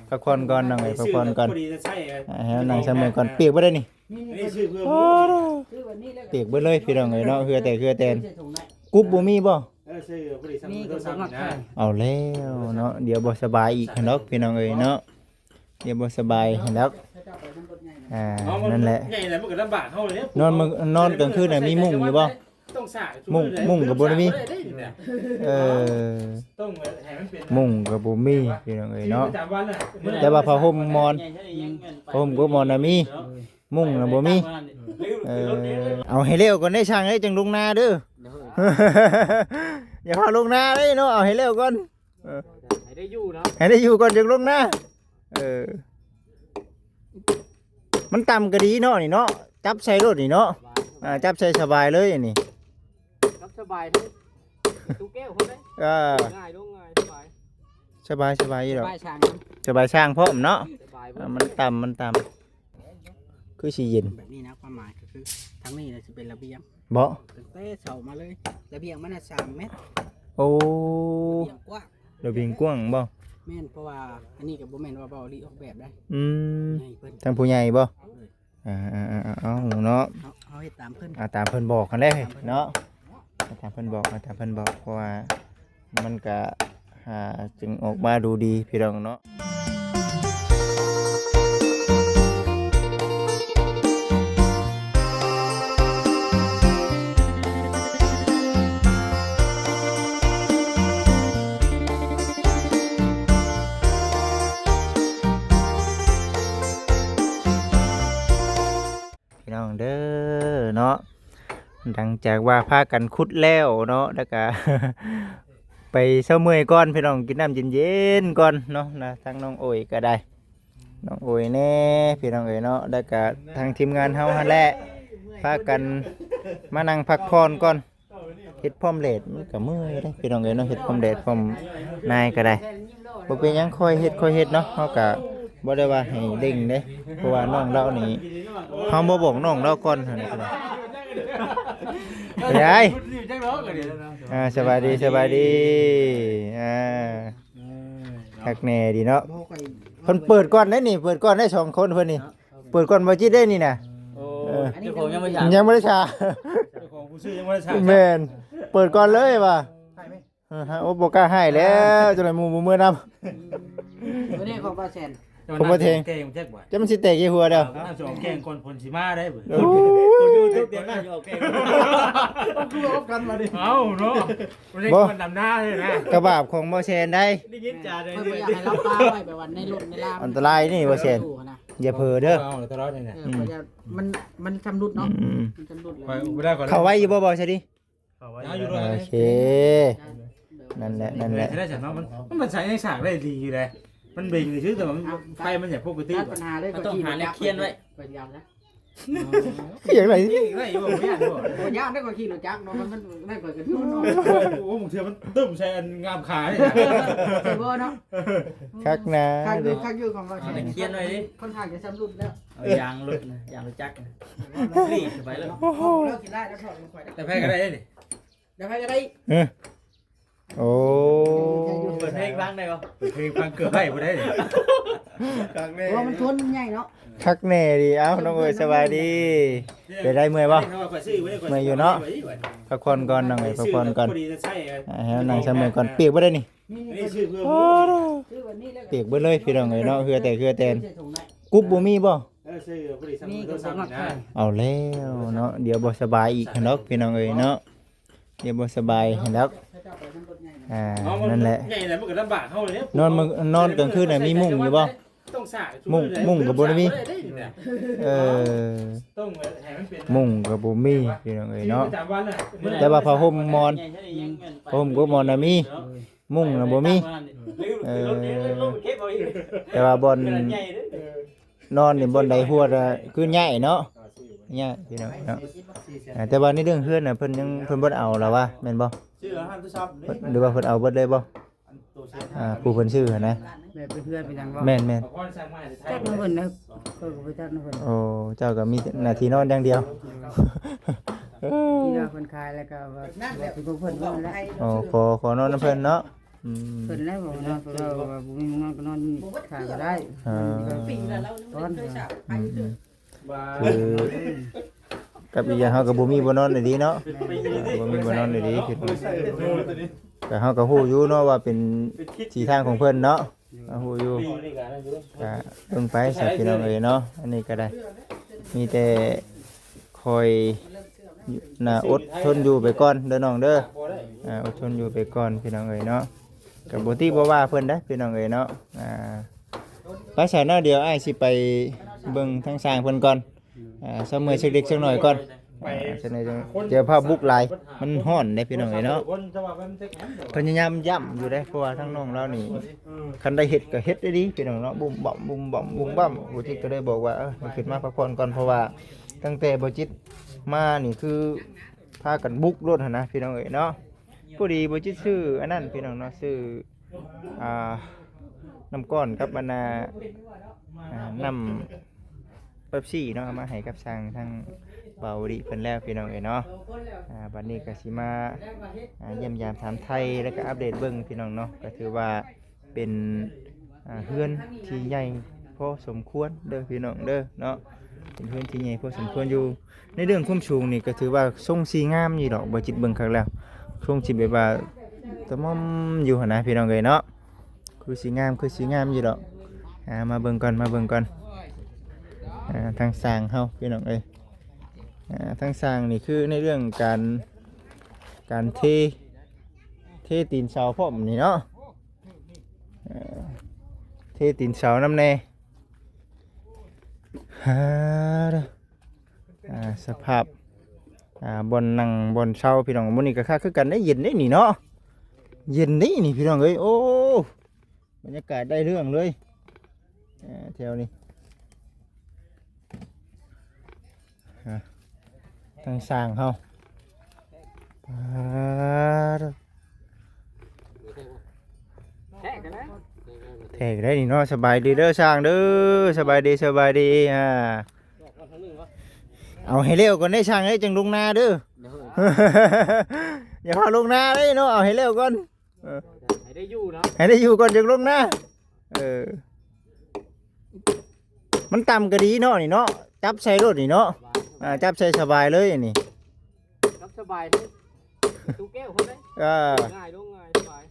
ພັກຜ່ອນກ່ອນນ້ອງເອີຍ ພັກຜ່ອນກ່ອນ ໃຫ້ເຮົານັ່ງສະເໝີກ່ອນ. ປຽກບໍ່ໄດ້ນີ້ ນີ້ຊື້ເພື່ອ ໂອ້ ປຽກເບິດເລີຍພີ່ນ້ອງເອີຍເນາະ. ເຫື່ອແຕກເຫື່ອແຕນ ກຸບບໍ່ມີບໍ່? ເອີ ຊື້ພໍດີ ມີກໍບໍ່ມັກໃຊ້ ເອົາແລ້ວເນາະ ດຽວບໍ່ສະບາຍອີກຫັ້ນດອກພີ່ນ້ອງເອີຍເນາະ. ດຽວບໍ່ສະບາຍຫັ້ນດອກ. ອ່າ ນັ້ນແຫຼະ ໃຫຍ່ແລ້ວມັນກໍລຳບາກເຮົາເດ້. ນອນມື້ ນອນກາງຄືນນະ ມີມຸ້ງຢູ່ບໍ່? ມຸ້ງ ມຸ້ງກໍບໍ່ໄດ້ມີ. ເອີ ມຸ້ງກໍບໍ່ມີພີ່ນ້ອງເອີຍເນາະ. ແຕ່ວ່າຜ້າຫົ່ມໝອນ ຜ້າຫົ່ມກັບໝອນນະມີ ມຸ້ງນະບໍ່ມີ. ເອີ ເອົາໃຫ້ແລ້ວກ່ອນເດີຊ່າງເອີຍ ຈັ່ງລົງນາເດີ. ຢ່າພາລົງນາເດ້ເນາະ ເອົາໃຫ້ແລ້ວກ່ອນ. ເອີ ໃຫ້ໄດ້ຢູ່ເນາະ ໃຫ້ໄດ້ຢູ່ກ່ອນຈັ່ງລົງນາ. ເອີ ມັນຕ່ຳກໍດີເນາະນີ້ເນາະ ຈັບໃສ່ໂລດນີ້ເນາະ. ອ່າ ຈັບໃສ່ສະບາຍເລີຍອັນນີ້ ຈັບສະບາຍເລີຍ. ຕູ້ແກ້ວພຸ້ນເດ້ ອ່າ ງ່າຍ ລົງງ່າຍ ສະບາຍ ສະບາຍ ສະບາຍຢູ່ດອກ ສະບາຍຊ່າງ ສະບາຍຊ່າງພ້ອມເນາະ. ສະບາຍ ອ່າ ມັນຕ່ຳ ມັນຕ່ຳ ຄືຊິເຢັນແບບນີ້ນະ. ຄວາມໝາຍກໍຄືທາງນີ້ນະຊິເປັນລະບຽງ ບໍ່? ຕັ້ງແຕ່ເສົາມາເລີຍ ລະບຽງມັນນະສາມແມັດ. ໂອ້ ລະບຽງກວ້າງ ລະບຽງກວ້າງບໍ່? ແມ່ນ ເພາະວ່າອັນນີ້ກໍບໍ່ແມ່ນວ່າເບົາລີອອກແບບໄດ໋. ອືມ ໃຫຍ່ເພິ່ນ ທາງຜູ້ໃຫຍ່ບໍ່? ເອີ ອ່າໆໆ ເອົາເນາະ ເຮົາ ເຮົາເຮັດຕາມເພິ່ນ ອ່າ ຕາມເພິ່ນບອກຫັ້ນແຫຼະເນາະ. ເອົາຕາມເພິ່ນບອກ ເອົາຕາມເພິ່ນບອກ ເພາະວ່າມັນກະ ອ່າ ຈຶ່ງອອກມາດູດີພີ່ນ້ອງເນາະ. ພີ່ນ້ອງເດີເນາະ ຫຼັງຈາກວ່າພາກັນຂຸດແລ້ວເນາະ ແລ້ວກະ ໄປເຊົາເມື່ອຍກ່ອນພີ່ນ້ອງ ກິນນ້ຳເຢັນໆກ່ອນເນາະ. ນະ ທາງນ້ອງໂອຍກໍໄດ້ ນ້ອງໂອຍແດ່ພີ່ນ້ອງເອີຍເນາະ ແລ້ວກະທາງທີມງານເຮົາຫັ້ນແຫຼະ ພາກັນມານັ່ງພັກຜ່ອນກ່ອນ. ເຮັດພ້ອມແດດມັນກໍເມື່ອຍເດ້ພີ່ນ້ອງເອີຍເນາະ ເຮັດພ້ອມແດດພ້ອມນາຍກໍໄດ້. ບໍ່ເປັນຫຍັງ ຄ່ອຍເຮັດ ຄ່ອຍເຮັດເນາະ ເຮົາກໍບໍ່ໄດ້ວ່າໃຫ້ເລັ່ງເດ້ ເພາະວ່ານ້ອງລາວນີ້ ເຮົາບໍ່ບອກນ້ອງລາວກ່ອນຫັ້ນນະ. ໄປໄດ໋ ອ່າ ສະບາຍດີ ສະບາຍດີ ອ່າ ຄັກແນ່ດີເນາະ. ເພິ່ນເປີດກ່ອນໄດ໋ນີ້ ເປີດກ່ອນໄດ້ສອງຄົນເພິ່ນນີ້ ເປີດກ່ອນບໍ່ຈິດເດ້ນີ້ນະ. ໂອ້ ເອີ ເຈົ້າຂອງຍັງບໍ່ໄດ້ສາ ຍັງບໍ່ໄດ້ສາ ເຈົ້າຂອງຜູ້ຊື້ຍັງບໍ່ໄດ້ສາ. ແມ່ນ ເປີດກ່ອນເລີຍວ່າ. ເອີ ໂອ້ ບໍ່ກ້າໃຫ້ແລ້ວ ຈັ່ງໃດໝູ່ບໍ່ເມືອນຳ. ຕົວນີ້ຂອງບ່າວແສນ ຂອງບ່າວແສນ ແກ້ງແຈກບໍ່ ຈະມັນຊິແຕກຢູ່ຫົວດຽວ. ເອົາສອງແກ້ງກ່ອນຝົນຊິມາໄດ໋. ໂອ້ ຝົນຢູ່ຕົກແຕ່ງໜ້າຢູ່ ເອົາແກ້ງ ເອົາຄືວ່າກັນມາດິ. ເອົາເນາະ ບໍ່ໄດ້ຄວນດຳນາເລີຍນະ ກະບາບຂອງບ່າວແສນໄດ໋. ໄດ້ຍິນຈາໄດ້ ເພິ່ນບໍ່ຢາກໃຫ້ລາວປາໄວ້ແບບວ່າໃນລົດໃນລາ ອັນຕະລາຍນີ້ບ່າວແສນ ຢ່າເຜີເດີ. ເອົາຕະຫຼອດນີ້ນະ ເອີ ອືມ ມັນ ມັນຊຳລຸດເນາະ ອືມ ມັນຊຳລຸດແລ້ວ. ເຂົ້າໄວ້ຢູ່ບໍ່ ບ່າວຊາລີ? ເຂົ້າໄວ້ຢູ່. ໂອເຄ ນັ້ນແຫຼະ ນັ້ນແຫຼະ ໃຊ້ໄດ້ຊັ້ນເນາະ. ມັນ ມັນໃຊ້ໃນສາກໄດ້ດີຢູ່ເດ້ ມັນເບັງຊື່ ແຕ່ວ່າມັນ ໄຟມັນຍັງປົກກະຕິ. ຕັດບັນຫາເລີຍ ມັນຕ້ອງຫາແນວຄຽນໄວ້ ຂ້ອຍຊິເອົາຊະ. ຄືຫຍັງໄດ້ ໄດ້ຢູ່ບໍ່? ບໍ່ຢ້ານບໍ່? ບໍ່ຢ້ານເດ້ ຂ້ອຍຂີ່ລົດຈັກເນາະ ມັນ ມັນ ນັ້ນຂ້ອຍກໍຢູ່ເນາະ. ໂອ້ ບາງເທື່ອມັນຕຶ້ມໃສ່ອັນງາມຂາເດ້ ບໍ່ເນາະ. ຄັກນະ ຄັກຢູ່ ຄັກຢູ່ຂອງເຮົາ ເອົາແນວຄຽນໄວ້ເດ້ ຂ້ອນຂ້າງຈະຊຳລຸດແລ້ວ. ເອົາຢາງລົດນະ ຢາງລົດຈັກນະ ລີດໄປເລີຍ. ໂອ້ໂຫ ເຮົາຊິໄດ້ແລ້ວ ຖອດມັນໄປ ແຕ່ໃຜກໍໄດ້ເດ້. ແລ້ວໃຜກໍໄດ້ ເອີ ໂອ້ ເປີດເພງຟັງໄດ້ບໍ່? ເປີດເພງຟັງເກືອບໄດ້ບໍ່ໄດ້. ຄັກແນ່ ເພາະວ່າມັນທົນ ມັນໃຫຍ່ເນາະ. ຄັກແນ່ດີ. ເອົ້າ ນ້ອງເອີຍ ສະບາຍດີ. ເປັນໃດ ເມື່ອຍບໍ່? ເມື່ອຍຢູ່ເນາະ. ພັກຜ່ອນກ່ອນ ນ້ອງເອີຍ ພັກຜ່ອນກ່ອນ. ອ່າ ໃຫ້ນັ່ງສະເໝີກ່ອນ. ປຽກບໍ່ໄດ້ນີ້. ໂອ້ ປຽກເບິດເລີຍພີ່ນ້ອງເອີຍເນາະ. ເຫື່ອແຕກເຫື່ອແຕນ. ກຸບບໍ່ມີບໍ່? ມີກໍບໍ່ມັກໃຊ້. ເອົາແລ້ວເນາະ ດຽວບໍ່ສະບາຍອີກຫັ້ນດອກພີ່ນ້ອງເອີຍເນາະ. ດຽວບໍ່ສະບາຍຫັ້ນດອກ. ອ່າ ນັ້ນແຫຼະ ໃຫຍ່ແລ້ວມັນກໍລຳບາກເຮົາເດ້. ນອນມື້ ນອນກາງຄືນນະ ມີມຸ້ງຢູ່ບໍ່? ມຸ້ງ ມຸ້ງກໍບໍ່ໄດ້ມີ. ເອີ ມຸ້ງກໍບໍ່ມີພີ່ນ້ອງເອີຍເນາະ. ແຕ່ວ່າຜ້າຫົ່ມໝອນ ຜ້າຫົ່ມກັບໝອນນະມີ ມຸ້ງນະບໍ່ມີ. ເອີ ແຕ່ວ່າບ່ອນ ນອນນີ້ບ່ອນໃດຫົວນະ ຄືຍ້າຍເນາະ ຍ້າຍພີ່ນ້ອງເນາະ. ອ່າ ແຕ່ວ່າໃນເລື່ອງເຮືອນນະ ເພິ່ນຍັງ ເພິ່ນບໍ່ໄດ້ເອົາລະວະ ແມ່ນບໍ່? ເພິ່ນ ຫຼືວ່າເພິ່ນເອົາເບິດເລີຍບໍ່? ອ່າ ຜູ້ເພິ່ນຊື້ຫັ້ນນະ. ແມ່ນ ແມ່ນ ຈັກນຳເພິ່ນນະ ຂ້ອຍກໍບໍ່ຈັກນຳເພິ່ນ. ໂອ້ ເຈົ້າກໍມີໜ້າທີ່ນອນຢ່າງດຽວ. ທີ່ວ່າເພິ່ນຂາຍແລ້ວກໍວ່າ ວ່າຊິຂອງເພິ່ນນັ້ນແຫຼະ. ໂອ້ ຂໍ ຂໍນອນນຳເພິ່ນເນາະ. ອືມ ເພິ່ນແລ້ວ ເພິ່ນວ່າ ເພິ່ນວ່າບໍ່ມີງານກໍນອນຂ້າງກໍໄດ້ ເອີ ມັນກໍ ປີລະລາວຍັງບໍ່ໄດ້ເຄີຍສາບໄປເທື່ອ ອືມ ຄືກັບອີກຢ່າງເຮົາກໍບໍ່ມີບ່ອນນອນດີເນາະ ບໍ່ມີບ່ອນນອນດີ ແຕ່ເຮົາກໍຮູ້ຢູ່ເນາະວ່າເປັນທີ່ທາງຂອງເພິ່ນເນາະ ເຮົາຮູ້ຢູ່ ກໍເບິ່ງໄປຊະພີ່ນ້ອງເອີຍເນາະ ອັນນີ້ກໍໄດ້ ມີແຕ່ຄອຍ ນະ ອົດທົນຢູ່ໄປກ່ອນເດີນ້ອງເດີ ອ່າ ອົດທົນຢູ່ໄປກ່ອນພີ່ນ້ອງເອີຍເນາະ ກໍບໍ່ຕິບໍ່ວ່າເພິ່ນເດ້ພີ່ນ້ອງເອີຍເນາະ ອ່າ ໄປຊະເນາະ ດຽວອ້າຍຊິໄປເບິ່ງທາງຊ່າງເພິ່ນກ່ອນ ອ່າ ຊະເມື່ອຍເຊັກເລັກເຊັກນ້ອຍກ່ອນ ອ່າ ສະເໜີ ຢ່າພາບຸກຫຼາຍ ມັນຮ້ອນເດ້ພີ່ນ້ອງເອີຍເນາະ ພະຍາຍາມຢ້ຳຢູ່ເດ້ ເພາະວ່າທາງນ້ອງລາວນີ້ ຄັນໄດ້ເຮັດກໍເຮັດໄດ້ດີພີ່ນ້ອງເນາະ ບຸ້ມບັ້ມ ບຸ້ມບັ້ມ ບຸ້ມບັ້ມ ບໍ່ຈິດກໍເລີຍບອກວ່າ ເອີ ໃຫ້ຂຶ້ນມາພັກຜ່ອນກ່ອນ ເພາະວ່າຕັ້ງແຕ່ບໍ່ຈິດມານີ້ ຄືພາກັນບຸກໂລດຫັ້ນນະພີ່ນ້ອງເອີຍເນາະ ພໍດີບໍ່ຈິດຊື້ອັນນັ້ນພີ່ນ້ອງເນາະ ຊື້ ອ່າ ນ້ຳກ້ອນກັບອັນນ່າ ອ່າ ນ້ຳເປັບຊີເນາະ ເອົາມາໃຫ້ກັບຊ່າງທາງບ່າວວະລິເພິ່ນແລ້ວພີ່ນ້ອງເອີຍເນາະ ອ່າ ບັດນີ້ກໍຊິມາ ອ່າ ຢ້ຽມຢາມຖາມໄຖ່ ແລ້ວກໍອັບເດດເບິ່ງພີ່ນ້ອງເນາະ ກໍຖືວ່າເປັນ ອ່າ ເຮືອນທີ່ໃຫຍ່ພໍສົມຄວນເດີພີ່ນ້ອງເດີເນາະ ເປັນເຮືອນທີ່ໃຫຍ່ພໍສົມຄວນຢູ່ ໃນເລື່ອງຄວາມສູງນີ້ກໍຖືວ່າຊົງຊິງາມຢູ່ດອກ ບໍ່ຈິດເບິ່ງຄັກແລ້ວ ຊົງຊິແບບວ່າຕະໝ່ອມຢູ່ຫັ້ນນະພີ່ນ້ອງເອີຍເນາະ ຄືຊິງາມ ຄືຊິງາມຢູ່ດອກ ອ່າ ມາເບິ່ງກ່ອນ ມາເບິ່ງກ່ອນ ອ່າ ທາງຊ່າງເຮົາພີ່ນ້ອງເອີຍ ອ່າ ທາງຊ່າງນີ້ຄືໃນເລື່ອງການ ການເທ ເທຕີນເສົາພ້ອມນີ້ເນາະ ເອີ ເທຕີນເສົານຳແດ່ ອ່າ ອ່າ ສະພາບ ອ່າ ບ່ອນນັ່ງບ່ອນເຊົາພີ່ນ້ອງ ມື້ນີ້ກໍຄັກຄືກັນເດ້ ເຢັນເດ້ນີ້ເນາະ ເຢັນເດ້ນີ້ພີ່ນ້ອງເອີຍ ໂອ້ ບັນຍາກາດໄດ້ເລື່ອງເລີຍ ເອີ ແຖວນີ້ ອ່າ ທາງຊ່າງເຮົາ ປາດ ແທ້ກໍໄດ້ ແທ້ກໍໄດ້ນີ້ເນາະ ສະບາຍດີເດີຊ່າງເດີ ສະບາຍດີ ສະບາຍດີ ອ່າ ເອົາໃຫ້ແລ້ວກ່ອນເດ້ຊ່າງເອີຍ ຈັ່ງລົງນາເດີ ໂດຍ ຢ່າພາລົງນາເດ້ເນາະ ເອົາໃຫ້ແລ້ວກ່ອນ ເອີ ໃຫ້ໄດ້ຢູ່ເນາະ ໃຫ້ໄດ້ຢູ່ກ່ອນຈັ່ງລົງນາ ເອີ ມັນຕ່ຳກໍດີເນາະນີ້ເນາະ ຈັບໃສ່ໂລດນີ້ເນາະ ສະບາຍ ອ່າ ຈັບໃສ່ສະບາຍເລີຍອັນນີ້ ຈັບສະບາຍເລີຍ ຕູ້ແກ້ວພຸ້ນເດ້ ເອີ ງ່າຍລົງງ່າຍ ສະບາຍ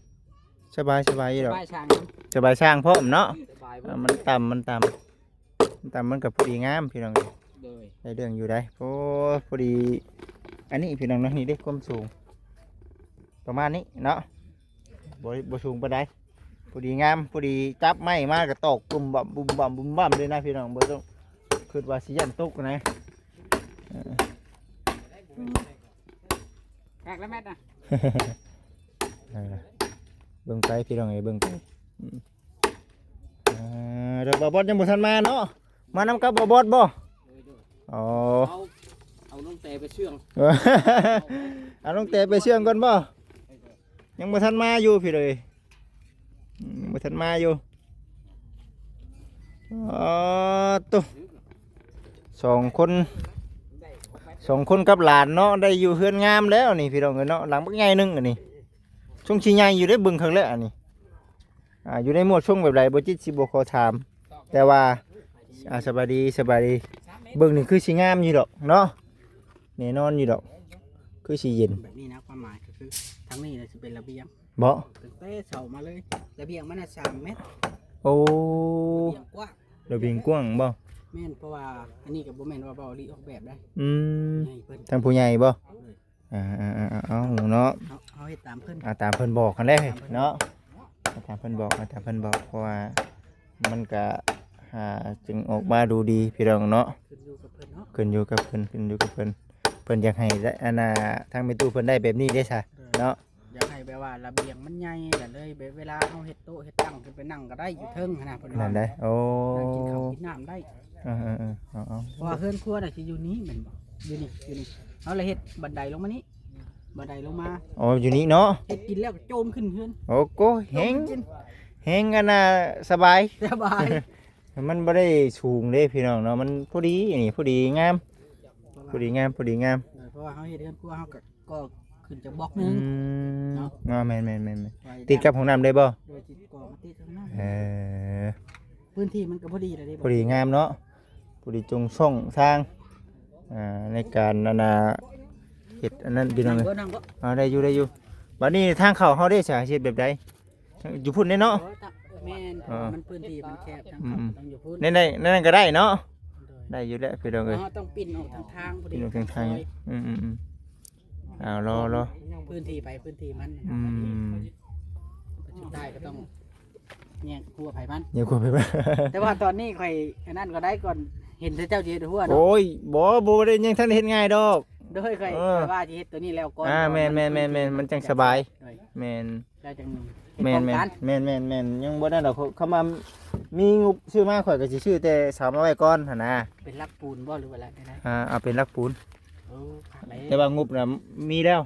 ສະບາຍ ສະບາຍຢູ່ດອກ ສະບາຍຊ່າງ ສະບາຍຊ່າງພ້ອມເນາະ ສະບາຍ ອ່າ ມັນຕ່ຳ ມັນຕ່ຳ ມັນຕ່ຳ ມັນກໍພໍດີງາມພີ່ນ້ອງ ໂດຍ ໄດ້ເລື່ອງຢູ່ໄດ໋ ໂອ້ ພໍດີ ອັນນີ້ພີ່ນ້ອງເນາະ ນີ້ເດ້ຄວາມສູງ ປະມານນີ້ເນາະ ບໍ່ ບໍ່ສູງປານໃດ ພໍດີງາມ ພໍດີຈັບໄມ້ມາກໍຕອກບຸ້ມບັ້ມ ບຸ້ມບັ້ມ ບຸ້ມບັ້ມເລີຍນະພີ່ນ້ອງ ບໍ່ຕ້ອງຄິດວ່າຊິຢ້ານຕົກນະ ເອີ ຄັກແລ້ວແມັດນະ ເອີ ເບິ່ງໄປພີ່ນ້ອງເອີຍ ເບິ່ງໄປ ອືມ ອ່າ ດອກ ບ່າວບອດຍັງບໍ່ທັນມາເນາະ ມານຳກັບບ່າວບອດບໍ່? ໂດຍ ໂດຍ ອໍ ເອົາ ເອົານ້ອງແຕໄປເຊື່ອງ ເອົານ້ອງແຕໄປເຊື່ອງກ່ອນບໍ່? ຍັງບໍ່ທັນມາຢູ່ພີ່ເອີຍ ອືມ ຍັງບໍ່ທັນມາຢູ່ ອໍ ໂຕ ສອງຄົນ ສອງຄົນກັບຫຼານເນາະ ໄດ້ຢູ່ເຮືອນງາມແລ້ວນີ້ພີ່ນ້ອງເອີຍເນາະ ຫຼັງບັກໃຫຍ່ໜຶ່ງອັນນີ້ ຊົງຊິໃຫຍ່ຢູ່ເດ້ ເບິ່ງຄັກແລ້ວອັນນີ້ ອ່າ ຢູ່ໃນໝວດຊົງແບບໃດ ບໍ່ຈິດຊິບໍ່ຂໍຖາມ ແຕ່ວ່າ ອ່າ ສະບາຍດີ ສະບາຍດີ ເບິ່ງນີ້ຄືຊິງາມຢູ່ດອກເນາະ ແນ່ນອນຢູ່ດອກ ຄືຊິເຢັນ ແບບນີ້ນະ ຄວາມໝາຍກໍຄືທາງນີ້ນະຊິເປັນລະບຽງ ເບາະ ຕັ້ງແຕ່ເສົາມາເລີຍ ລະບຽງມັນນະສາມແມັດ ໂອ້ ລະບຽງກວ້າງ ລະບຽງກວ້າງບໍ່? ແມ່ນ ເພາະວ່າອັນນີ້ກໍບໍ່ແມ່ນວ່າເບົາລີອອກແບບໄດ໋ ອືມ ໃຫຍ່ເພິ່ນ ທາງຜູ້ໃຫຍ່ບໍ່? ເອີ ອ່າ ເອົາເນາະ ເຮົາ ເຮົາເຮັດຕາມເພິ່ນ ອ່າ ຕາມເພິ່ນບອກຫັ້ນແຫຼະເນາະ ຕາມເພິ່ນບອກ ຕາມເພິ່ນບອກ ເພາະວ່າມັນກະ ອ່າ ຈຶ່ງອອກມາດູດີພີ່ນ້ອງເນາະ ຂຶ້ນຢູ່ກັບເພິ່ນເນາະ ຂຶ້ນຢູ່ກັບເພິ່ນ ຂຶ້ນຢູ່ກັບເພິ່ນ ເພິ່ນຢາກໃຫ້ ອັນນ່າ ທາງແມ່ຕູ້ເພິ່ນໄດ້ແບບນີ້ເດ້ຊະ ເອີ ເນາະ ຢາກໃຫ້ແບບວ່າລະບຽງມັນໃຫຍ່ ກໍເລີຍແບບເວລາເຮົາເຮັດໂຕະເຮັດຕັ່ງຂຶ້ນໄປນັ່ງກໍໄດ້ ຢູ່ເທິງຫັ້ນນະ ເພິ່ນວ່າ ນັ້ນໄດ໋ ໂອ້ ນັ່ງກິນເຂົ້າກິນນ້ຳໄດ້ ເອີໆ ເອົາໆ ເພາະວ່າເຮືອນຄົວນະຊິຢູ່ນີ້ແມ່ນບໍ່? ຢູ່ນີ້ ຢູ່ນີ້ ເຮົາລະເຮັດບັນໄດລົງມານີ້ ບັນໄດລົງມາ ອໍ ຢູ່ນີ້ເນາະ ເຮັດກິນແລ້ວກໍໂຈມຂຶ້ນເຮືອນ ໂອ້ໂກ ແຮງ ໂຈມຂຶ້ນ ແຮງອັນນ່າ ສະບາຍ ສະບາຍ ມັນບໍ່ໄດ້ສູງເດ້ພີ່ນ້ອງເນາະ ມັນພໍດີ ອັນນີ້ພໍດີງາມ ພໍດີງາມ ພໍດີງາມ ເອີ ເພາະວ່າເຮົາເຮັດເຮືອນຄົວ ເຮົາກໍ ກໍ ຂຶ້ນຈາກບລັອກໜຶ່ງ ອືມ ເນາະ ອໍ ແມ່ນໆໆໆ ໄວ້ ຕິດກັບຫ້ອງນ້ຳໄດ້ບໍ່? ໂດຍ ຕິດກອງ ຕິດຫ້ອງນ້ຳ ເອີ ພື້ນທີ່ມັນກໍພໍດີແລ້ວເດ້ ພໍດີງາມເນາະ ພໍດີຈົງຊ່ອງທາງ ອ່າ ໃນການ ອັນນ່າ ເຮັດອັນນັ້ນ ພີ່ນ້ອງເອີຍ ນັ່ງບໍ່ ນັ່ງບໍ່ ອ່າ ໄດ້ຢູ່ ໄດ້ຢູ່ ບັດນີ້ທາງເຂົ້າເຮົາເດ້ ສາເຮັດແບບໃດ? ຢູ່ພຸ້ນເດ້ເນາະ ໂອ້ຍ ຕະ ແມ່ນ ເອີ ເພາະວ່າມັນພື້ນທີ່ມັນແຄບ ທາງເຂົ້າ ອືມໆ ກໍຕ້ອງຢູ່ພຸ້ນ ໃນ ໃນ ໃນນັ້ນກໍໄດ້ເນາະ ໂດຍ ໄດ້ຢູ່ແຫຼະ ພີ່ນ້ອງເອີຍ ເຮົາຕ້ອງປິ່ນອອກທາງທາງພຸ້ນ ປິ່ນອອກທາງທາງ ຊອຍ ອືມໆໆ ເອົາ ລໍ ລໍ ພື້ນທີ່ໃຜພື້ນທີ່ມັນ ອືມ ສຸດທ້າຍກໍຕ້ອງແຍກຮົ້ວໃຜມັນ ແຍກຮົ້ວໃຜມັນ ແຕ່ວ່າຕອນນີ້ຂ້ອຍອັນນັ້ນກໍໄດ້ກ່ອນ ເຫັນແຕ່ເຈົ້າຊິເຮັດຮົ້ວເນາະ ໂອ້ຍ ບໍ່ ບໍ່ໄດ້ ຍັງທັນໄດ້ເຮັດງ່າຍດອກ ໂດຍ ຂ້ອຍ ເອີ ຂ້ອຍວ່າຊິເຮັດຕົວນີ້ແລ້ວກ່ອນ ອ່າ ແມ່ນໆໆໆ ມັນຈັ່ງສະບາຍ ໂດຍ ແມ່ນ ແລ້ວຈັ່ງ ເຮັດພ້ອມກັນ ແມ່ນ ແມ່ນ ແມ່ນ ຍັງບໍ່ໄດ້ດອກ ຄຳວ່າມີງົບຊື້ມາ ຂ້ອຍກໍຊິຊື້ແຕ່ເສົາມາໄວ້ກ່ອນຫັ້ນນະ ເປັນຫຼັກປູນບໍ່ ຫຼືວ່າຫຼັກໃດ? ອ່າ ເອົາເປັນຫຼັກປູນ ໂອ້ ຄັກເລີຍ ແຕ່ວ່າງົບນະມີແລ້ວ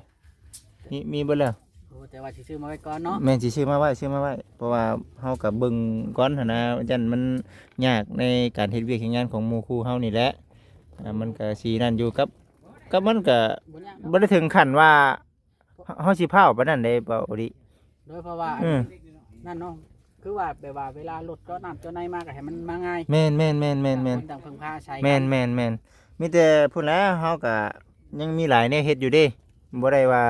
ມີ ມີເບິດແລ້ວ ໂອ້ ແຕ່ວ່າຊິຊື້ມາໄວ້ກ່ອນເນາະ ແມ່ນ ຊິຊື້ມາໄວ້ ຊື້ມາໄວ້ ເພາະວ່າເຮົາກໍເບິ່ງກ່ອນຫັ້ນນະ ຢ້ານມັນຍາກໃນການເຮັດວຽກເຮັດງານຂອງໝູ່ຄູ່ເຮົານີ້ແຫຼະ ອ່າ ມັນກໍຊິນັ້ນຢູ່ ກັບ ກັບມັນກໍ ບໍ່ຍາກດອກ ບໍ່ໄດ້ເຖິງຂັ້ນວ່າ ເຮົາ ເຮົາຊິພ້າວປານນັ້ນເດ້ ເວົ້າອີ່ຫຼີ ໂດຍ ເພາະວ່າ ເອີ ອັນນັ້ນເນາະ ຄືວ່າແບບວ່າເວລາລົດເຈາະນ້ຳເຈາະໃນມາ ກໍໃຫ້ມັນມາງ່າຍ ແມ່ນໆໆໆໆ ຕ່າງຄົນຕ່າງເພິ່ງພາອາໄສກັນ ແມ່ນໆໆ ມີແຕ່ພຸ້ນແຫຼະ ເຮົາກໍຍັງມີຫຼາຍແນວເຮັດຢູ່ເດ້ ບໍ່ໄດ້ວ່າ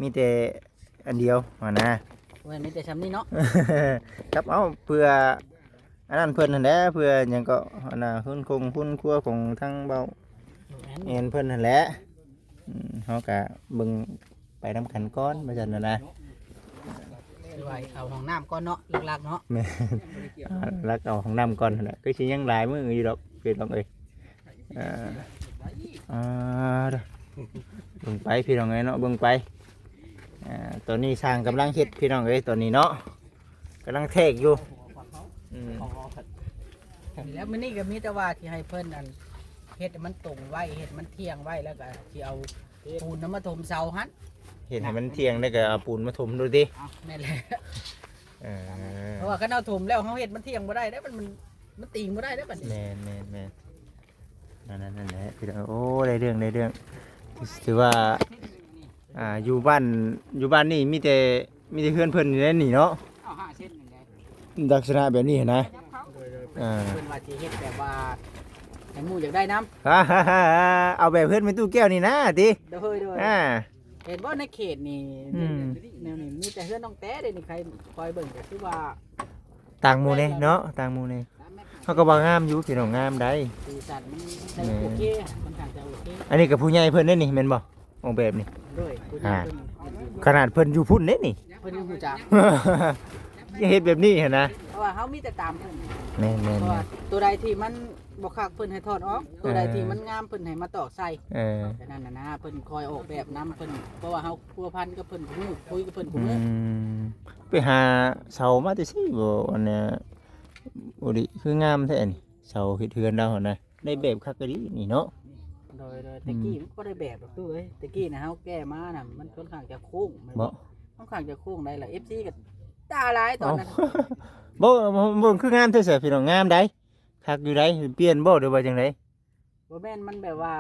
ມີແຕ່ອັນດຽວຫັ້ນນະ ບໍ່ແມ່ນມີແຕ່ຊ່ຳນີ້ເນາະ ກັບ ເອົາ ເພື່ອ ອັນນັ້ນເພິ່ນຫັ້ນແຫຼະ ເພື່ອຫຍັງກໍ ອັນນ່າ ຮຸນຄົງຮຸນຄົວຂອງທາງເບົາແອນເພິ່ນຫັ້ນແຫຼະ ອືມ ເຮົາກະເບິ່ງໄປນຳກັນກ່ອນ ວ່າຊັ້ນນະ ຄືວ່າເອົາຫ້ອງນ້ຳກ່ອນເນາະ ຫຼັກໆເນາະ ແມ່ນ ຫຼັກເອົາຫ້ອງນ້ຳກ່ອນຫັ້ນແຫຼະ ຄືຊິຍັງຫຼາຍມື້ຢູ່ດອກ ພີ່ນ້ອງເອີຍ ເອີ ອ່າ ເບິ່ງໄປ ພີ່ນ້ອງເອີຍເນາະ ເບິ່ງໄປ ອ່າ ຕອນນີ້ຊ່າງກຳລັງເຮັດ ພີ່ນ້ອງເອີຍ ຕອນນີ້ເນາະ ກຳລັງແທກຢູ່ ອືມ ແລ້ວມື້ນີ້ກໍມີແຕ່ວ່າຊິໃຫ້ເພິ່ນອັນ ເຮັດໃຫ້ມັນຕົງໄວ້ ເຮັດມັນທ່ຽງໄວ້ ແລ້ວກໍຊິເອົາປູນນຳມາຖົມເສົາຫັ້ນ ເຮັດໃຫ້ມັນທ່ຽງ ແລ້ວກໍເອົາປູນມາຖົມໂລດຕິ ເອົາ ແມ່ນແຫຼະ ເອີ ເພາະວ່າຄັນເຮົາຖົມແລ້ວ ເຮົາເຮັດມັນທ່ຽງບໍ່ໄດ້ເດ້ ມັນ ມັນ ມັນຕີງບໍ່ໄດ້ເດ້ບັດນີ້ ແມ່ນໆໆ ອັນນັ້ນ ນັ້ນແຫຼະ ພີ່ນ້ອງ ໂອ້ ໄດ້ເລື່ອງ ໄດ້ເລື່ອງ ຖືວ່າ ອ່າ ຢູ່ບ້ານ ຢູ່ບ້ານນີ້ມີແຕ່ ມີແຕ່ເຮືອນເພິ່ນນີ້ແຫຼະນີ້ເນາະ ເອົາຫ້າເຊັນນັ້ນແຫຼະ ລັກສະນະແບບນີ້ຫັ້ນນະ ໂດຍ ໂດຍ ອ່າ ເພິ່ນວ່າຊິເຮັດແບບວ່າ ໃຫ້ໝູ່ຢາກໄດ້ນຳ ເອົາແບບເຮືອນແມ່ຕູ້ແກ້ວນີ້ນະຕິ ໂດຍ ໂດຍ ອ່າ ເຫັນບໍ່ໃນເຂດນີ້ ອືມ ແນວນີ້ມີແຕ່ເຮືອນນ້ອງແຕ້ເດ້ນີ້ ໃຄ ຄອຍເບິ່ງກໍຄືວ່າ ຕ່າງໝູ່ແດ່ເນາະ ຕ່າງໝູ່ແດ່ ເຮົາກໍວ່າງາມຢູ່ພີ່ນ້ອງ ງາມໄດ໋ ສີສັນມັນໄດ້ ແມ່ນ ໂອເຄ ຄ່ອນຂ້າງຈະໂອເຄ ອັນນີ້ກໍຜູ້ໃຫຍ່ເພິ່ນເດ້ນີ້ແມ່ນບໍ່ ອອກແບບນີ້ ໂດຍ ຜູ້ໃຫຍ່ ອ່າ ເພິ່ນ ຂະໜາດເພິ່ນຢູ່ພຸ້ນເດ້ນີ້ ເພິ່ນຍັງຮູ້ຈັກ ຍັງເຮັດແບບນີ້ຫັ້ນນະ ເພາະວ່າເຮົາມີແຕ່ຕາມເພິ່ນ ແມ່ນໆໆ ເພາະວ່າຕົວໃດທີ່ມັນບໍ່ຄັກເພິ່ນໃຫ້ຖອດອອກ ຕົວໃດທີ່ມັນງາມເພິ່ນໃຫ້ມາຕອກໃສ່ ເອີ ແຕ່ນັ້ນນະ ເພິ່ນຄອຍອອກແບບນຳເພິ່ນ ເພາະວ່າເຮົາພົວພັນກັບເພິ່ນ ຄຸຍກັບເພິ່ນ ອືມ ໄປຫາເສົາມາແຕ່ໃສບໍ່ ອັນນ່າ ໂອດິ ຄືງາມແທ້ນີ້ ເສົາເຮັດເຮືອນລາວຫັ້ນນະ ໄດ້ແບບຄັກອີ່ຫຼີນີ້ເນາະ ໂດຍ ໂດຍ ອືມ ແຕ່ກີ້ມັນບໍ່ໄດ້ແບບດອກຕູ້ເອີຍ ແຕ່ກີ້ນະເຮົາແກ້ມານະ ມັນຄ່ອນຂ້າງຈະໂຄ້ງ ແມ່ນບໍ່ ບໍ່? ຄ່ອນຂ້າງຈະໂຄ້ງໄດ໋ລະ ເອັຟຊີກໍດ່າຫຼາຍຕອນນັ້ນ ເອົ້າ ບໍ່ ບໍ່ ບໍ່ ຄືງາມແທ້ຊະພີ່ນ້ອງ ງາມໄດ໋ ຄັກຢູ່ໄດ໋ ປ່ຽນບໍ່ ຫຼືວ່າຈັ່ງໃດ? ບໍ່ແມ່ນ ມັນແບບວ່າ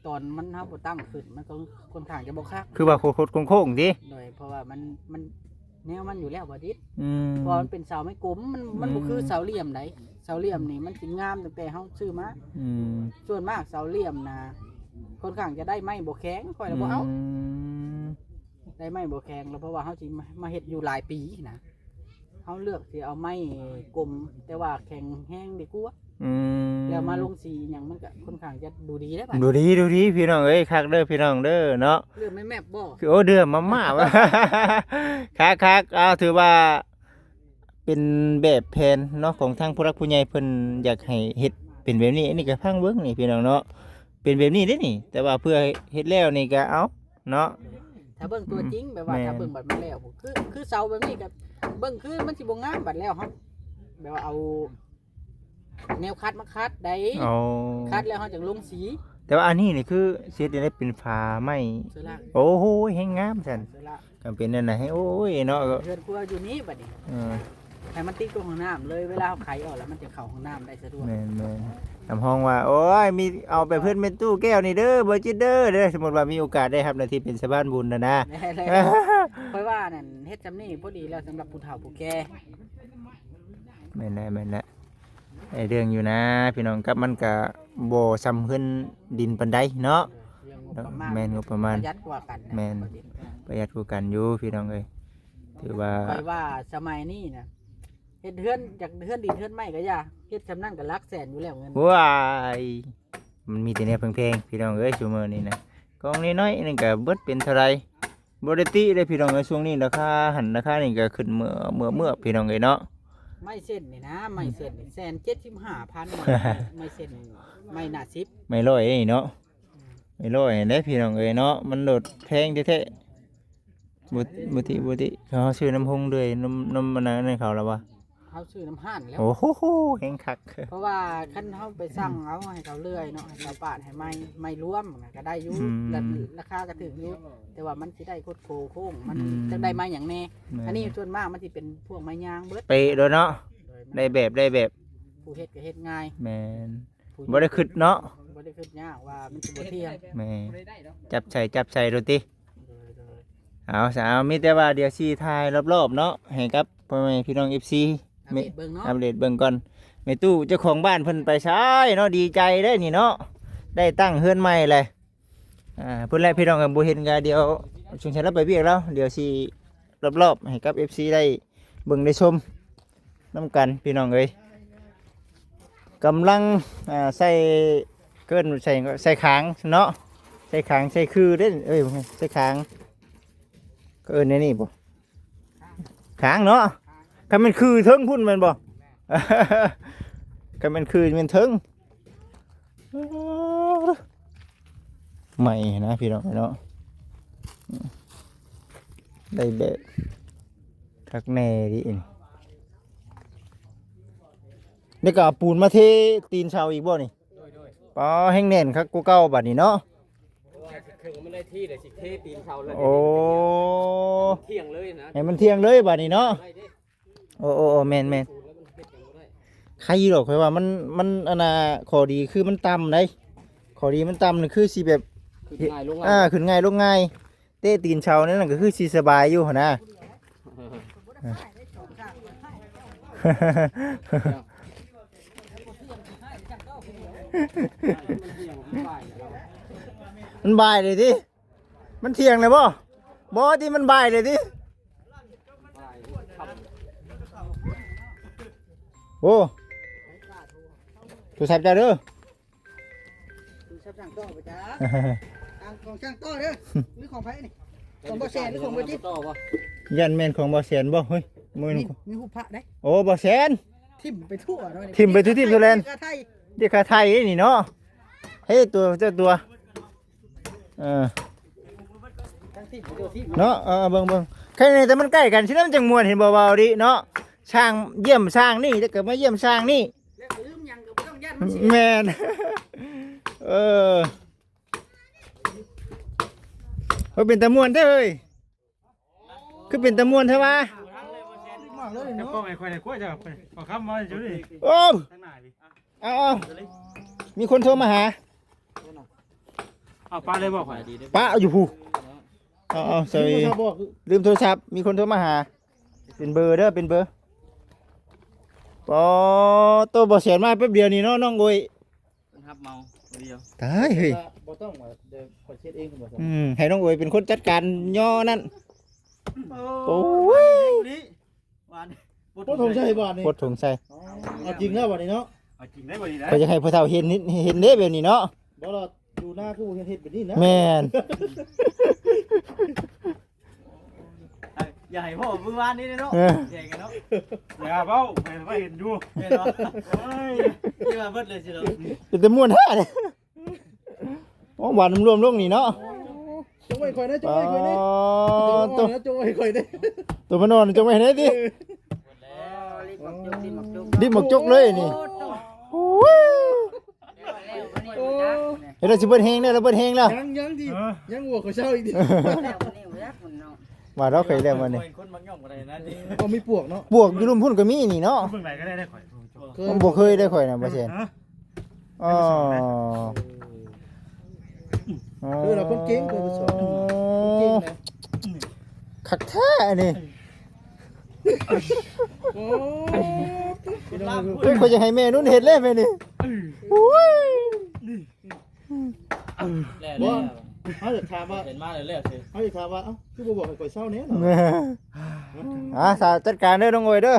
ຕອນມັນ ເຮົາບໍ່ຕັ້ງຂຶ້ນ ມັນກໍຄ່ອນຂ້າງຈະບໍ່ຄັກ ຄືວ່າໂຄດໆໂຄ້ງໆຕິ ໂດຍ ເພາະວ່າມັນ ມັນແນວມັນຢູ່ແລ້ວບໍ່ດິດ ອືມ ເພາະມັນເປັນເສົາໄມ້ກົມ ມັນ ມັນບໍ່ຄື ອືມ ເສົາຫຼ່ຽມໃດ ເສົາຫຼ່ຽມນີ້ມັນຊິງາມຕັ້ງແຕ່ເຮົາຊື້ມາ ອືມ ສ່ວນມາກເສົາຫຼ່ຽມນະ ຄ່ອນຂ້າງຈະໄດ້ໄມ້ບໍ່ແຂງ ຂ້ອຍລະບໍ່ເອົາ ອືມ ໄດ້ໄມ້ບໍ່ແຂງ ລະເພາະວ່າເຮົາຊິມາ ມາເຮັດຢູ່ຫຼາຍປີນະ ເຮົາເລືອກຊິເອົາໄມ້ກົມ ແຕ່ວ່າແຂງແຮງດີກວ່າ ອືມ ແລ້ວມາລົງສີຫຍັງມັນກະຄ່ອນຂ້າງຈະດູດີເດ້ ບາດ ດູດີ ດູດີ ພີ່ນ້ອງເອີຍ ຄັກເດີພີ່ນ້ອງເດີເນາະ ເລືອກແມ່ບບໍ່ ຄື ໂອ້ ເດືອມາມາ ຄັກໆ ເອົາ ຖືວ່າເປັນແບບແຜນເນາະ ຂອງທາງຜູ້ຫຼັກຜູ້ໃຫຍ່ເພິ່ນຢາກໃຫ້ເຮັດເປັນແບບນີ້ ອັນນີ້ກະຟັງເບິ່ງນີ້ພີ່ນ້ອງເນາະ ເປັນແບບນີ້ເດ້ນີ້ ແຕ່ວ່າເພື່ອເຮັດແລ້ວນີ້ກະເອົາ ເນາະ ຖ້າເບິ່ງຕົວຈິງ ອືມ ແບບວ່າ ແມ່ນ ຖ້າເບິ່ງບັດມັນແລ້ວ ຄື ຄືເສົາແບບນີ້ກໍເບິ່ງຄືມັນຊິບໍ່ງາມ ບັດແລ້ວເຮົາແບບວ່າເອົາແນວຂັດມາຂັດໄດ໋ ອໍ ຂັດແລ້ວເຮົາຈັ່ງລົງສີ ແຕ່ວ່າອັນນີ້ນີ້ຄືຊິເຮັດໃຫ້ເປັນຝາໄມ້ ໂອ້ໂຫ ແຮງງາມຊັ້ນ ຄັນເປັນແນວນັ້ນ ໂອ້ຍເນາະ ເຮືອນຄົວຢູ່ນີ້ບັດນີ້ ເອີ ໃຫ້ມັນຕິດກັບຫ້ອງນ້ຳເລີຍ ເວລາເຮົາໄຂອອກແລ້ວມັນຈະເຂົ້າຫ້ອງນ້ຳໄດ້ສະດວກ. ແມ່ນໆ ຮັບຮອງວ່າ ໂອ້ຍ ມີ ເອົາໄປເພິ່ນແມ່ຕູ້ແກ້ວນີ້ເດີ ບໍ່ຈິດເດີ ເດີ ສົມມຸດວ່າມີໂອກາດໄດ້ຮັບໜ້າທີ່ເປັນສະພານບຸນນະນະ. ແມ່ນແລ້ວ ຂ້ອຍວ່ານັ້ນເຮັດຊ່ຳນີ້ພໍດີແລ້ວ ສຳລັບຜູ້ເຖົ້າຜູ້ແກ່. ແມ່ນແຫຼະ ແມ່ນແຫຼະ ໄດ້ເລື່ອງຢູ່ນະພີ່ນ້ອງ ກັບມັນກະບໍ່ຊ່ຳເຮືອນດິນປານໃດເນາະ. ເລື່ອງງົບປະມານ ແມ່ນ ງົບປະມານ ປະຢັດກວ່າກັນນະ. ແມ່ນ ປະຢັດກວ່າກັນຢູ່ພີ່ນ້ອງເອີຍ ຖືວ່າ ຂ້ອຍວ່າສະໄໝນີ້ນະ ເຮັດເຮືອນ ຈາກເຮືອນດິນເຮືອນໄມ້ກໍຢ່າ ເຮັດຊ່ຳນັ້ນກໍຫຼັກແສນຢູ່ແລ້ວເງິນ. ວ້າຍ ມັນມີແຕ່ແນວແພງໆ ພີ່ນ້ອງເອີຍ ຊຸມື້ນີ້ນະ ກອງນ້ອຍໆ ໜຶ່ງກໍເບິດເປັນເທົ່າໃດ. ບໍ່ໄດ້ຕິເດ້ພີ່ນ້ອງເອີຍ ຊ່ວງນີ້ລາຄາຫັ້ນລາຄານີ້ກໍຂຶ້ນເມືອ ເມືອ ເມືອ ພີ່ນ້ອງເອີຍເນາະ. ໄມ້ເສັ້ນນີ້ນະ ໄມ້ເສັ້ນນີ້ແສນເຈັດສິບຫ້າພັນ ໄມ້ເສັ້ນ ໄມ້ໜ້າສິບ ໄມ້ຮ້ອຍນີ້ເນາະ. ອືມ ໄມ້ຮ້ອຍນີ້ແຫຼະພີ່ນ້ອງເອີຍເນາະ ມັນໂລດແພງແທ້ໆ. ບໍ່ ບໍ່ຕິ ບໍ່ຕິ ເຮົາຊື້ນຳໂຮງເລື່ອຍ ນຳ ນຳອັນນັ້ນໃຫ້ເຂົາລະວ່າ ເຮົາຊື້ນຳຮ້ານແລ້ວ. ໂອ້ໂຫ ແຮງຄັກ ເພາະວ່າຄັນເຮົາໄປສັ່ງເອົາໃຫ້ເຂົາເລື່ອຍເນາະ ໃຫ້ເຂົາປາດໃຫ້ໄມ້ ໄມ້ລວມນະກໍໄດ້ຢູ່. ອືມ ລາ ລາຄາກໍຖືກຢູ່ ແຕ່ວ່າມັນຊິໄດ້ໂຄດໂຄ້ງ ມັນ ອືມ ຈັກໄດ້ໄມ້ຫຍັງແດ່. ແມ່ນ ອັນນີ້ສ່ວນມາກມັນຊິເປັນພວກໄມ້ຍາງເບິດ ເປະໂລດເນາະ. ໂດຍ ໄດ້ແບບ ໄດ້ແບບ ຜູ້ເຮັດກໍເຮັດງ່າຍ. ແມ່ນ ຜູ້ ບໍ່ໄດ້ຄິດເນາະ ບໍ່ໄດ້ຄິດຍາກວ່າມັນຊິບໍ່ທ່ຽງ. ແມ່ນ ຈັບໃສ່ ຈັບໃສ່ໂລດຕິ. ໂດຍ ໂດຍ ເອົາຊະ ເອົາ ມີແຕ່ວ່າດຽວຊິຖ່າຍລອບໆເນາະ ໃຫ້ກັບພໍ່ແມ່ພີ່ນ້ອງ ເອັຟຊີ ອັບເດດເບິ່ງເນາະ ອັບເດດເບິ່ງກ່ອນ ແມ່ຕູ້ເຈົ້າຂອງບ້ານເພິ່ນໄປໃສເນາະ. ດີໃຈເດ້ນີ້ເນາະ ໄດ້ຕັ້ງເຮືອນໃໝ່ແຫຼະ. ອ່າ ພຸ້ນແຫຼະພີ່ນ້ອງ ບໍ່ເຫັນກະດຽວສົງໄສລາວໄປວຽກແລ້ວ ດຽວຊິລອບໆໃຫ້ກັບ ເອັຟຊີ ໄດ້ເບິ່ງໄດ້ຊົມ ນຳກັນພີ່ນ້ອງເອີຍ. ກຳລັງ ອ່າ ໃສ່ ເອີ້ນໃສ່ ໃສ່ຄາງເນາະ ໃສ່ຄາງໃສ່ຄືເດ້. ເອີຍ ໃສ່ຄາງ ເອີ້ນແນວນີ້ບໍ່ ຄາງເນາະ. ຄັນແມ່ນຄືເທິງພຸ້ນແມ່ນບໍ່? ຄັນແມ່ນຄືແມ່ນເທິງ. ໃໝ່ນະພີ່ນ້ອງເນາະ ໄດ້ແບບຄັກແນ່ເດ. ນີ້ກໍເອົາປູນມາເທຕີນເສົາອີກບໍ່ນີ້? ໂດຍ ໂດຍ ປ້າ ແຮງແໜ້ນຄັກກວ່າເກົ່າບັດນີ້ເນາະ. ເພາະວ່າຊິເຄິ່ງມັນໄດ້ທີ່ ແລ້ວຊິເທຕີນເສົາແລ້ວ. ໂອ້ ໃຫ້ມັນທ່ຽງເລີຍນະ ໃຫ້ມັນທ່ຽງເລີຍບັດນີ້ເນາະ. ໄດ້ເດ້. ໂອ້ ໂອ້ ໂອ້ ແມ່ນໆ ສູງແລ້ວມັນເຮັດຫຍັງບໍ່ໄດ້. ໄຄຢູ່ດອກ ຂ້ອຍວ່າມັນ ມັນ ອັນນ່າ ຂໍ້ດີຄືມັນຕ່ຳໃດ໋ ຂໍ້ດີມັນຕ່ຳນີ້ຄືຊິແບບ ຂຶ້ນງ່າຍລົງງ່າຍ. ອ່າ ຂຶ້ນງ່າຍລົງງ່າຍ ເຕະຕີນເສົານັ້ນກໍຄືຊິສະບາຍຢູ່ຫັ້ນນະ. ມັນບ່າຍເລີຍຕິ ມັນທ່ຽງແລ້ວບໍ່? ບໍ່ຕິ ມັນບ່າຍເລີຍຕິ. ໂອ້ ໂທລະສັບເຈົ້າເດີ. ໂທລະສັບຊ່າງຕໍ່ໄປຈ້າ ອ່າ ຂອງຊ່າງຕໍ່ເດີ. ຫຼືຂອງໃຜນີ້? ຂອງບໍ່ແສນ ຫຼືຂອງບໍ່ຈິດ? ຢ້ານແມ່ນຂອງບໍ່ແສນບໍ່? ເຮີ້ຍ ບໍ່ແມ່ນ ມີຮູບພະໄດ໋. ໂອ້ ບໍ່ແສນ ຖິ້ມໄປທົ່ວເນາະ ຖິ້ມໄປທົ່ວທິດທົ່ວແດນ. ເດັກຂາໄທ ເດັກຂາໄທນີ້ເນາະ. ເຮີ້ຍ ຕົວ ເຈົ້າຕົວ ເອີ ເນາະ. ເອີ ເບິ່ງໆ ແຄ່ນີ້ແຕ່ມັນໃກ້ກັນຊິນະ ມັນຈັ່ງມ່ວນ ເຫັນບໍ່ ເວົ້າດີເນາະ. ຊ່າງຢ້ຽມຊ່າງນີ້ ແລ້ວກໍມາຢ້ຽມຊ່າງນີ້ ແມ່ນ. ເອີ ເອີ ເປັນຕາມ່ວນແທ້ເອີຍ ຄືເປັນຕາມ່ວນແທ້ວະ. ເຈົ້າກ້ອງໃຫ້ຂ້ອຍໄດ້ກວ່າ ເຈົ້າເອົາຄຳມາຢູ່ນີ້. ໂອ້ ທາງໜ້າພີ້ ເອົາ ເອົາ ມີຄົນໂທມາຫາ. ເອົາປະເລີຍບໍ່ຂ້ອຍ? ປະຢູ່ພຸ້ນ. ເອົາ ເອົາ ໃສ່ ລືມໂທລະສັບ ມີຄົນໂທມາຫາ. ເປັນເບີເດີ ເປັນເບີ. ປະໂຕ ບໍ່ແສນມາແປັບດຽວນີ້ເນາະ ນ້ອງໂອ້ຍ. ເພິ່ນຮັບເໝົາຜູ້ດຽວ. ຕາຍເຮີ້ຍ ບໍ່ຕ້ອງວ່າ ດຽວຂ້ອຍເຮັດເອງ ເພິ່ນວ່າ. ອືມ ໃຫ້ນ້ອງໂອຍເປັນຄົນຈັດການຍໍນັ້ນ. ໂອ້ ໂອ້ຍ ນີ້ ບາດນີ້ ປົດຖົງໃສ່ບາດນີ້ ປົດຖົງໃສ່. ເອົາຈິງແລ້ວບາດນີ້ເນາະ ເອົາຈິງໄດ້ບາດນີ້ນະ. ຂ້ອຍຢາກໃຫ້ຜູ້ເຖົ້າເຫັນ ເຫັນເດ້ແບບນີ້ເນາະ. ບໍ່ລະ ຢູ່ນາຄືບໍ່ເຫັນເຮັດແບບນີ້ນະ. ແມ່ນ. ຢ່າໃຫ້ພໍ້ມື້ວານນີ້ເນາະ. ເອີ ແຍກກັນເນາະ. ຢ່າເວົ້າ ຂ້ອຍເຫັນຢູ່. ແມ່ນບໍ່? ໂອ້ຍ ທີ່ວ່າເບິດເລີຍຊິເນາະ. ເປັນຕາມ່ວນແທ້ເດ້. ໂອ້ ຫວານລວມໆລົງນີ້ເນາະ. ຈົ່ງໄວ້ຂ້ອຍເດີ ຈົ່ງໄວ້ຂ້ອຍເດີ. ອໍ ໂຕ ຈົ່ງໄວ້ຂ້ອຍເດີ. ໂຕມັນອ່ອນ ຈົ່ງໄວ້ໃຫ້ແດ່ຕິ. ເອີ ດິບໝາກຈົກ ດິບໝາກຈົກ ດິບໝາກຈົກເລີຍນີ້. ໂອ້ ໂອ້ຍ ໂອ້ ເຮັດແລ້ວຊິເບິດແຮງແລ້ວ ລະເບິດແຮງແລ້ວ. ຍັງ ຍັງຕິ ເອີ ຍັງຫົວເຂົາເຊົ້າອີກຕິ. ແລ້ວນີ້ແຫຼະມັນເນາະ ວ່າດອກເຄີຍແລ້ວມື້ນີ້ ເຫັນຄົນມັກຍ່ອງບໍ່ໄດ້ນັ້ນ ກໍມີປວກເນາະ ປວກຢູ່ລຸ່ມພຸ້ນກໍມີນີ້ເນາະ ເບິ່ງໃດກໍໄດ້ໄດ້ຂ້ອຍ ເຄີຍ ບໍ່ເຄີຍໄດ້ຂ້ອຍນະ ບໍ່ແຊນ ຮະ ອໍ ເອີ ລາວຄົນເກັ່ງ ເພິ່ນສອນ ຄົນເກັ່ງນະ ຄັກແທ້ອັນນີ້ ໂອ້ ເພິ່ນ ຂ້ອຍຢາກໃຫ້ແມ່ນຸ່ນເຮັດເລີຍແມ່ນີ້ ໂອ້ຍ ແລ້ວ ບໍ່ ແລ້ວ ເຮົາຢາກຖາມວ່າ ເຫັນມາແລ້ວ ແລ້ວຊິ ເຮົາຢາກຖາມວ່າ ເອົ້າ ຄືບໍ່ບອກໃຫ້ຂ້ອຍເຊົາແດ່ເນາະ ອ່າ ສາ ຈັດການເດີນ້ອງໂອຍເດີ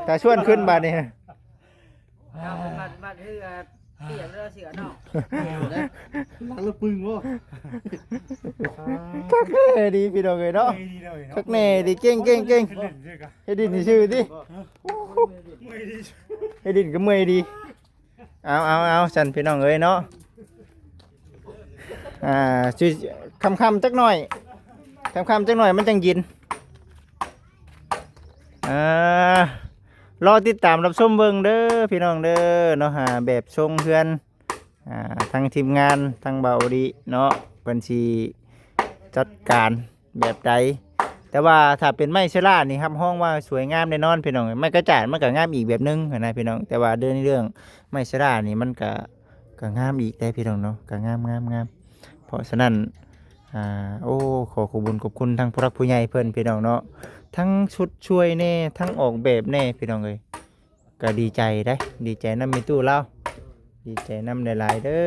ຖ້າຊວນຂຶ້ນບາດນີ້ ເຈົ້າເປັນມັດ ມັດຄື ອ່າ ເປຍກເດີເສືອເນາະ ຫຼັງລະປຶງບໍ່ ຄັກແນ່ດີພີ່ນ້ອງເອີຍເນາະ ເອີຍ ດີເນາະ ຄັກແນ່ດີ ເກັ່ງ ເກັ່ງ ເກັ່ງ ເຮັດດິນຊື່ໆຕິ ເຮັດດິນກໍເມື່ອຍດີ ເອົາ ເອົາ ເອົາ ຊັ້ນພີ່ນ້ອງເອີຍເນາະ ອ່າ ຊິຄ່ຳໆຈັກໜ້ອຍ ຄ່ຳໆຈັກໜ້ອຍມັນຈັ່ງເຢັນ ອ່າ ລໍຕິດຕາມຮັບຊົມເບິ່ງເດີພີ່ນ້ອງເດີເນາະ ອ່າ ແບບຊົງເຮືອນ ອ່າ ທັງທີມງານ ທັງເບົາດີເນາະ ເພິ່ນຊິຈັດການ ແບບໃດ ແຕ່ວ່າຖ້າເປັນໄມ້ເຊລານີ້ ຮັບຮອງວ່າສວຍງາມແນ່ນອນພີ່ນ້ອງ ໄມ້ກະຈາດມັນກໍງາມອີກແບບໜຶ່ງຫັ້ນນະພີ່ນ້ອງ ແຕ່ວ່າເລື່ອງ ເລື່ອງໄມ້ເຊລານີ້ມັນກໍ ກໍງາມອີກເດ້ພີ່ນ້ອງເນາະ ກໍງາມ ງາມ ງາມ ເພາະສະນັ້ນ ອ່າ ໂອ້ ຂໍຂອບບຸນຂອບຄຸນທາງຜູ້ຫຼັກຜູ້ໃຫຍ່ເພິ່ນພີ່ນ້ອງເນາະ ທັງຊຸດຊ່ວຍແດ່ ທັງອອກແບບແດ່ພີ່ນ້ອງເອີຍ ກໍດີໃຈເດ້ ດີໃຈນຳແມ່ຕູ້ລາວ ດີໃຈນຳຫຼາຍໆເດີ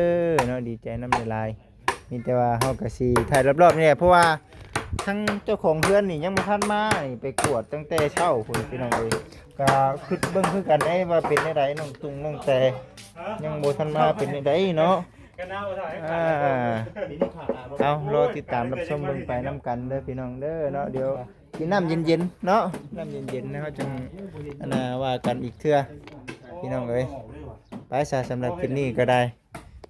ເນາະ ດີໃຈນຳຫຼາຍໆ ມີແຕ່ວ່າເຮົາກໍຊິຖ່າຍລອບໆນີ້ແຫຼະ ເພາະວ່າທາງເຈົ້າຂອງເຮືອນນີ້ຍັງບໍ່ທັນມານີ້ ໄປກວດຕັ້ງແຕ່ເຊົ້າພຸ້ນພີ່ນ້ອງເອີຍ ກໍຄິດເບິ່ງຄືກັນເດ້ວ່າເປັນແນວໃດ ນ້ອງຕຸງນ້ອງແຕ ຍັງບໍ່ທັນມາ ເປັນແນວໃດເນາະ ອ່າ ເອົາ ລໍຕິດຕາມຮັບຊົມເບິ່ງໄປນຳກັນເດີພີ່ນ້ອງເດີເນາະ ດຽວ ກິນນ້ຳເຢັນໆເນາະ ນ້ຳເຢັນໆ ແລ້ວເຮົາຈຶ່ງ ອັນນ່າ ວ່າກັນອີກເທື່ອພີ່ນ້ອງເອີຍ ໄປຊະ ສຳລັບຄລິບນີ້ກໍໄດ້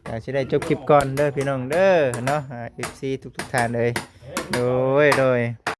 ກໍຊິໄດ້ຈົບຄລິບກ່ອນເດີພີ່ນ້ອງເດີເນາະ ອ່າ ເອັຟຊີທຸກໆທ່ານເອີຍ ໂດຍ ໂດຍ